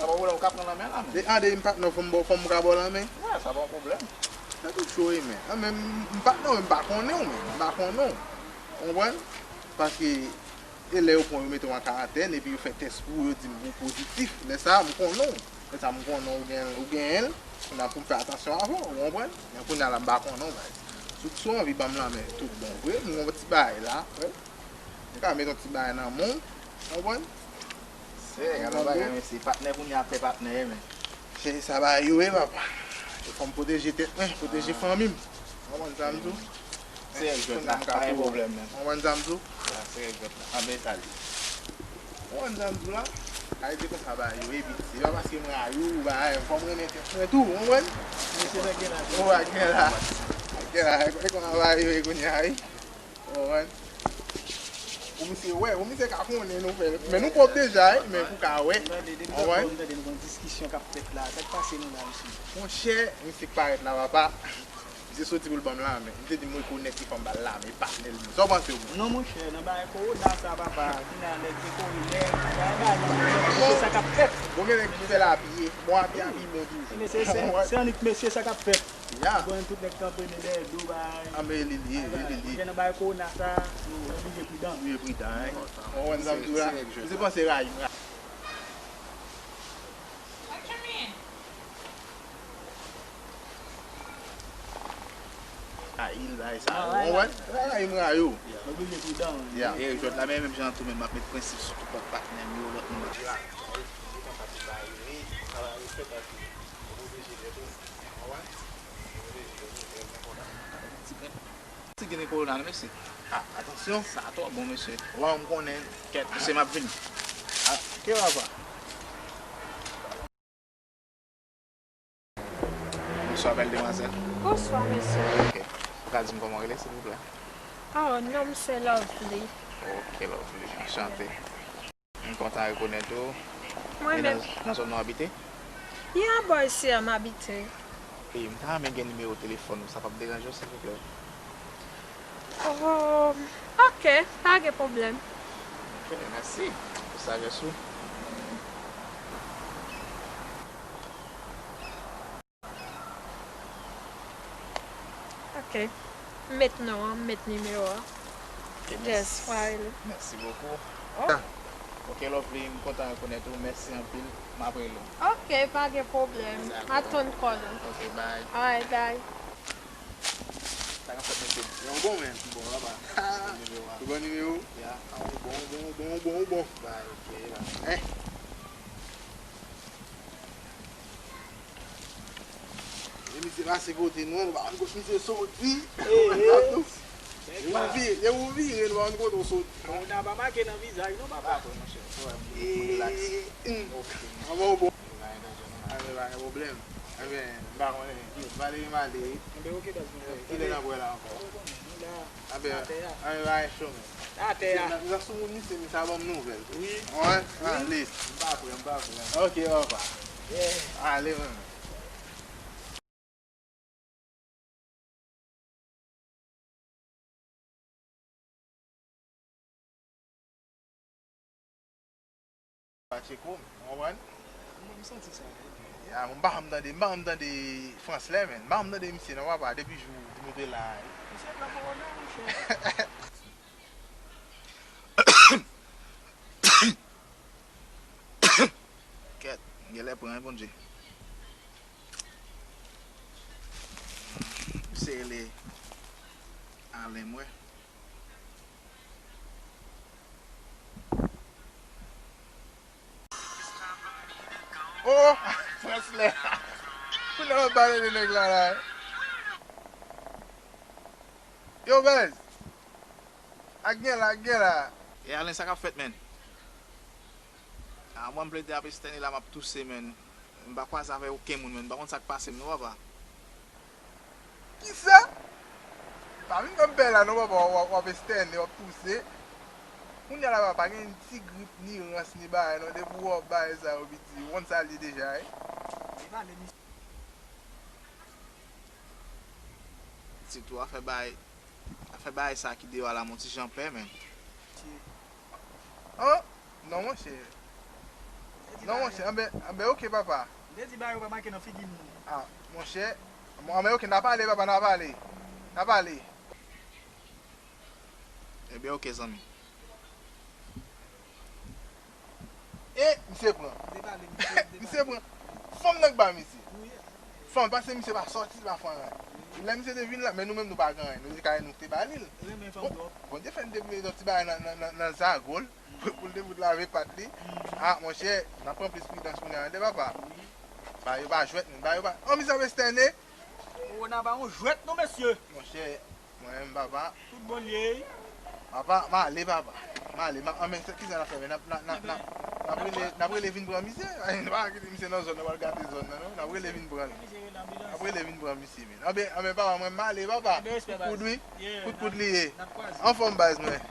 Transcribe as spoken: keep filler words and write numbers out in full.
Ou la, ou ka pran lanmen la, men. De, an, de, m patnè w, fò m ba w, fò m ka ba w lanmen. Wè, sa pa yon pwoblèm. Sa tout cho wi, men. An, men, m, m patnè w, m pa konnen w, men. M pa konnen w. Ou konprann? Paske, e lè yo pran w, yo mete w an karantèn, epi yo fè tès pou ou, yo di m ou pozitif. Lè sa a, m konnen w. Lè sa a, m konnen w gen, ou genyen l. Kounye a pou m fè atansyon avè w, ou konprann? Men kounye a la, m pa konnen w, guys. Si w, si w anvi ban m lanmen tout bon vre, m gen yon ti bagay la, frè. M ka met yon ti bagay nan men w, ou konprann? Se, gade yon bagay, mesye. Patnè kounye a ap fè patnè, men. Se sa bagay yo ye, papa. E fò m pwoteje tèt mwen, pwoteje fanmi m. Ou konprann sa m di w? Se rèl jwèt la, pa gen pwoblèm, men. Ou konprann sa m di w? Ya, se rèl jwèt la. Anben, sa li. Ou konprann sa m di w la? Ay, se konsa bagay yo ye, piti. Se pa paske m rayi w, bagay, fò m renmen tèt mwen tou, ou konprann? Mesye sa gen la. Ou a gen la. Gen la, e konsa bagay yo ye kounye a, wi. Ou konprann? Pou misye wè, pou misye ka konnen nou fè. Men nou pwòp deja, wi, men pou ka wè. Ou konprann? Tande, nou gen diskisyon k ap fèt la. Sa k pase nou la, mesye? Monchè, misye k parèt la, papa. Misye soti pou l ban m lanmen. Misye di m rekonèt li, fò m ba l lanmen, e patnè l li. Sa w panse, ou menm? Non, monchè, nan bagay kowona sa, papa, kounye a nèg dekore nèg, bagay, bagay, mesye, sa k ap fèt. Bon, gen nèg ki fè l apiye. Bon, apiye, apiye, bon toujou. Mesye, se, se annik mesye, sa k ap fèt. Ya. Ou konprann, tout nèg kanpe men dèyè do, bay. Anben, e li l ye, e li l ye. Monchè, nan bagay kowona sa, nou oblije pridan. Oblije pridan, wi. Ou konprann sa m di w la? Misye panse rayi m. Rayi l, bay sa. Ou konprann? Rayi m rayi w. Oblije pridan, wi. Ya. E jwèt la, men menm jan tou, men m ap met prensip sou tout lòt patnè m yo, lòt moun yo. Ti gen kowona, non, mesye. Ah, atansyon. Sa twò bon, mesye. Waw, m konnen. Kèt, mesye, m ap vini. Ah, ke papa. Bonswa, bèl demwazèl. Bonswa, mesye. Ok. Ou ka di m kòman w rele, silvouplè? Oh, non m se Lovely. Ok, Lovely. Anchante. M kontan rekonèt ou. Mwen menm. E nan, nan zòn nan w abite? Ya, bò isi a m abite. E m ta renmen gen nimewo telefòn ou, sa p ap deranje w, silvouplè? Oh, ok, pa gen pwoblèm. Ok, mèsi pou sajès ou. Ok. M met non an, m met nimewo a. Ok, mèsi. Yes, w a rele. Mèsi bokou. Oh. Ok, Lovely, m kontan rekonèt ou. Mèsi anpil. M ap rele w. Ok, pa gen pwoblèm. Dakò. M a tann kòl ou. Ok, bye. Alright, bye. Sa k ap fèt, mesye? Yo, bon, men. Bon, papa. Nimewo a. Ou bon nimewo? Ya. Ah, ou bon, ou bon, ou bon, ou bon, ou bon. Bye, ok, bye. Eh. E misye pase kote nou an, nou pa konn kot misye soti. Depi ou vire, depi ou vire, nou pa konn kote w soti. Kòwona pa make nan vizaj non, papa. Pa vre, monchè. Frè m, m relaks. Ok. Anvan w bon. Anben, pa gen pwoblèm. Anben, m pa konnen. Valerie Male. Anben, ok, baz mwen. Kilè n ap wè la ankò? Anben, anben, pa gen cho, men. Atè a. Misye, nan, nan sou moun misye, misye a ban m nouvèl. Wi. Wè, ale. M pa prè, m pa prè. Ok, papa. Yeah. Ale, men. Pa tcheke w, ou konprann? Mwen, m santi sa, wi. Ya, mwen, m pa janm tande, m pa janm tande Franslè, men. M pa janm tande misye, non, papa, depi jou Dimotre la, wi. Misye pran kowona, monchè. Kèt, m genlè pran, wi, Bondye. Misye rele Alen, m wè. Oh! Franslè! Kounye a w ap pale de nèg la, la. Yo, bèz! Ak gen la, ak gen la. E Alen, sa k ap fèt, menn? A, mwen, m plede ap estène la, m ap touse, menn. M pa kwaze avèk okenn moun, menn. M pa konn sa k pase m, non, papa. Kisa? Pa vin fè m pè la non, papa, w ap, w ap estène, w ap touse. Kounye a la, papa, pa gen ti grip, ni rans, ni bagay non. Depi w wè w ap bagay sa yo, piti, w konn sa l ye deja, wi. Sitou afè bagay, afè bagay sa ki deyò a la, m on ti jan pè, menn. An? Non, monchè. Non, monchè, anben, anben, oke, papa. M te di ba yo pa make nan figi moun. Ah, monchè, anben, oke, n a pale, papa, n a pale. N a pale. Enben, oke, zanmi. E, misye pran. Misye pran. Fanm nan k ba misye. Fanm, paske misye pa sòti, li pa fè anyen. Lè misye te vin la, men nou menm nou pa gen anyen. Nou te kay nou te ba li l. Bon, Bondye fè n te mete yon ti bagay nan, nan, nan, nan zago l. Pou, pou l te fout lave pat li. Ah, monchè, n ap pran plis pridans kounye a, tande, papa. Ba yo pa jwèt, men ba yo pa. Oh, misye ap estène. Kowona pa yon jwèt, non, mesye. Monchè, mwen menm, papa. Tout bon l ye. Papa, m ale, papa. M ale, m ap, anben, se kisa n ap fè, men n ap, n ap, n ap, n ap, n ap rele, n ap rele vin pran misye. Nou pa kite misye nan zòn nan, pral gate zòn nan, non. N ap rele vin pran l. N ap rele vin pran misye, men. Anben, anben, papa, mwen, m ale, papa. Kout koud, wi. Kout koud li ye. Anfòm, baz mwen.